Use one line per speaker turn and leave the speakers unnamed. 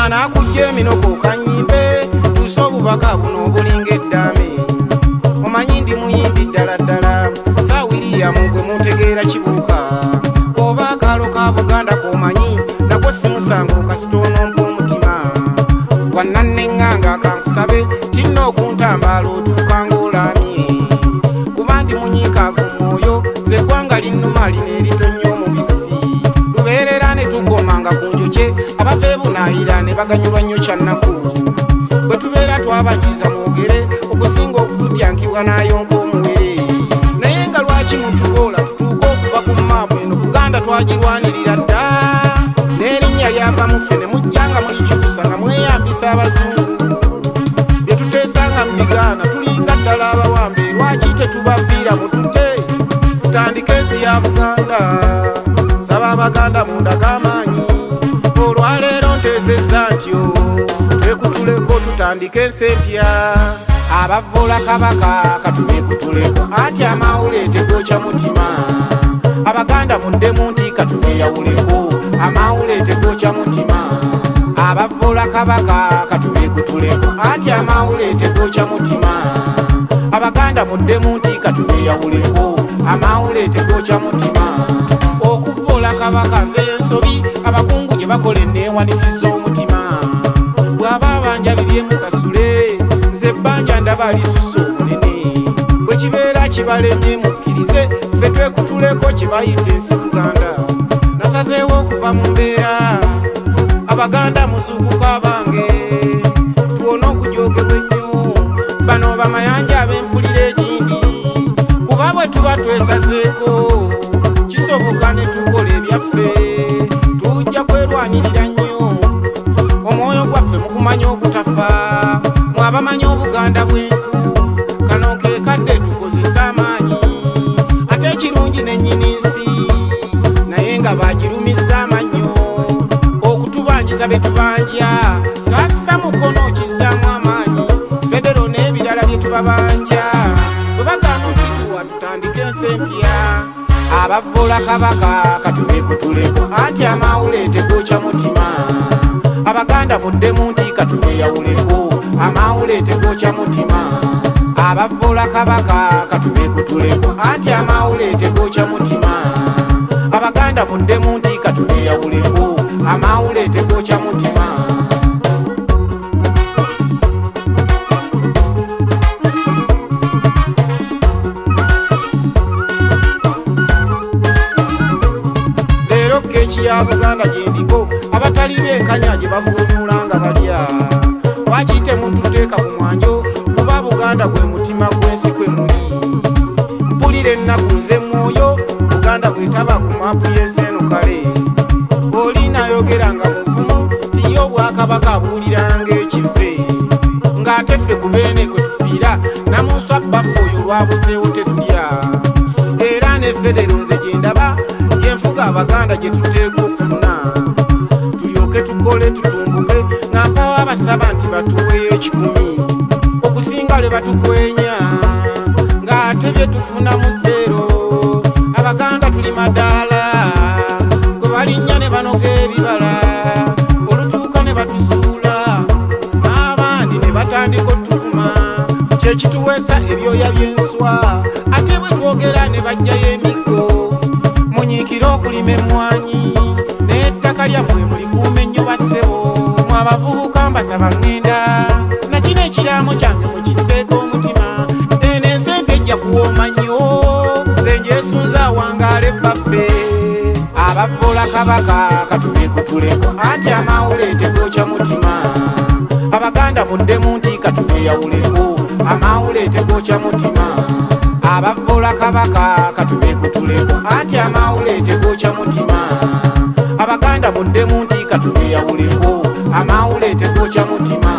Anakujja eminoko kanyimbe tusa obubaka buno obulinga eddaame. Omanyi ndi muyimbi ddala ddala, Saawiriyamu gwe muntegeera kibuuka. Oba akaalo ka Buganda k'omanyi nagwo si musango kasita onompa omutima. Gwananneŋŋanga kankusabe tinna okuntambaala otuuka ng'olaamye. Kuba ndi munyiikaavu mwoyo, nze eggwanga linnuma lino eritonnya omubisi. Lubeerera ne tukomanga ku njokye, abava e Bunaayira ne baganyulwa nnyo kyannaku. Bwe tubeera twabanyiiza mwogere, okusinga okufutyankibwa n'ayonka omuwere. Naye nga lwaki mutuboola tutuuke okuva ku mmaapu eno, Buganda twagirwanirira dda. N'erinnya lyava mu ffe ne mujja nga mulikyusa nga mweyambisa abazungu. Bye tuteesanga mu bigaana tulinga ddala abawambe, lwaki tetubaviira mutute tutandike ensi ya Buganda. Saba Abaganda mundaga amaanyi, olwaleero nteesezza ntyo twekutuleko tutandike ensi empya. Abavvoola Kabaka katubekutuleko, anti amawule tegookya mutima. Abaganda muddemu nti katubeyawuleko, amawule tegookya mutima. Abavvoola Kabaka katubekutuleko, anti amawule tegookya mutima. Abaganda muddemu nti katubeyawuleko, amawule tegookya mutima. Okuvvoola Kabaka nze ensobi abakungu gye bakola enneewanisizza omutima. Bw'aba abanja bibye musasule, nze ebbanja ndaba lisusse obunene. Bwe kibeera kibalemye mukkirize, ffe twekutuleko kye bayita ensi Buganda. Nasazeewo okuva mu mbeera, Abaganda muzuukuka abange, tuwone okujoogebwa ennyo. Bano bamayanja ab'empulira egindi, kuba bwe tuba twesazeeko kisoboka ne tukola ebyaffe. Tujja kwerwanirira nnyo, omwoyo gwaffe mukumanya ogutafa. Mwe abamanyi Obuganda bw'enku, kano ke kadde tukozesa amaanyi. Ate ekirungi nennyini nsi, naye nga bagirumizza amannyo. Okutubanjiza be tubanja, tassa mukono kizzaamu amaanyi. Federo n'ebirala bye tubabanja, bwe bagaana okituwa tutandike ensi empya. Abavvoola Kabaka katubekutuleko, anti amawule tegookya mutima. Abaganda muddemu nti katubeyawuleko, amawule tegookya mutima. Abavvoola Kabaka katubekutuleko, anti amawule tegookya mutima. Abaganda muddemu nti katubeyawuleko, amawule tegookya mutima. Leero keeki ya Buganda gye ndiko, abatali b'enkanya gye bavuunula nga balya. Lwaki temututeeka ku mwanjo, kuba Buganda gwe mutima gw'ensi kwe muli. Mpulira ennaku nze mwoyo, Buganda bw'etaba ku maapu y'ensi eno kale. Oli nayogera nga muvumu, tiye Obwakabaka abuuliranga ekive. Ng'ate ffe ku beene kwe tufiira, Namunswa bbaffe oyo lwabuzeewo tetulya. Era ne federo nze gye ndaba, yenfuga Abaganda gye tuteekwa okufuna. Tulyoke tukole tutumbuke, nga mpawo abasaba nti batuweeyo 10. Okusinga lwe batukwenya, ng'ate bye tufuna mu zero. Abaganda tuli madaala, gwe balinnya ne banoga ebibala. Olutuuka ne batusuula, n'abandi ne batandika otuvuma. Kye kituweesa ebyoya by'enswa, ate bwe twogera ne bajjayo emiggo. Munyiikire okulima emmwanyi, n'ettaka lyammwe mulikuume nnyo bassebo. Mwe abavubuka mbasaba ŋŋenda, na kino ekiraamo kyange mukisseeko omutima. Eno ensi empya ejja kuwooma nnyo, nze njesunze awangaale bbaffe. Abavvoola Kabaka katubekutuleko, anti amawule tegookya mutima. Abaganda muddemu nti katubeyawuleko, amawule tegookya mutima. Abavvoola Kabaka katubekutuleko, anti amawule tegookya mutima. Abaganda muddemu nti katubeyawuleko, amawule tegookya mutima.